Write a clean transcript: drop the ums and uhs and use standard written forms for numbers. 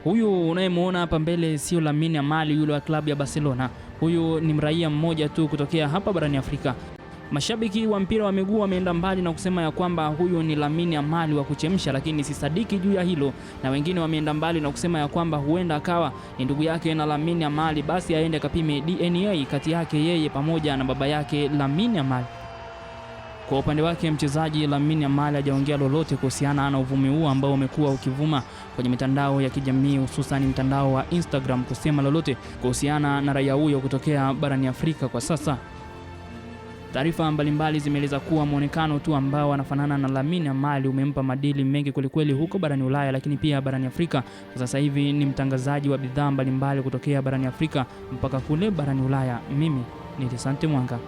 Huyu unayemwona hapa mbele sio Lamine Yamal yule wa klabu ya Barcelona. Huyu ni mraia mmoja tu kutokea hapa barani Afrika. Mashabiki wa mpira wa miguu wameenda mbali na kusema ya kwamba huyu ni Lamine Yamal wa kuchemsha, lakini sisadiki juu ya hilo, na wengine wameenda mbali na kusema ya kwamba huenda akawa ni ndugu yake na Lamine Yamal, basi aende akapime DNA kati yake yeye pamoja na baba yake Lamine Yamal. Kwa upande wake mchezaji Lamine Yamal hajaongea lolote kuhusiana na uvumi huu ambao umekuwa ukivuma kwenye mitandao ya kijamii hususan mtandao wa Instagram kusema lolote kuhusiana na raia huyo kutokea barani Afrika kwa sasa. Taarifa mbalimbali zimeeleza kuwa mwonekano tu ambao anafanana na Lamine Yamal umempa madili mengi kwelikweli huko barani Ulaya, lakini pia barani Afrika. Kwa sasa hivi ni mtangazaji wa bidhaa mbalimbali kutokea barani Afrika mpaka kule barani Ulaya. Mimi ni Sante Mwanga.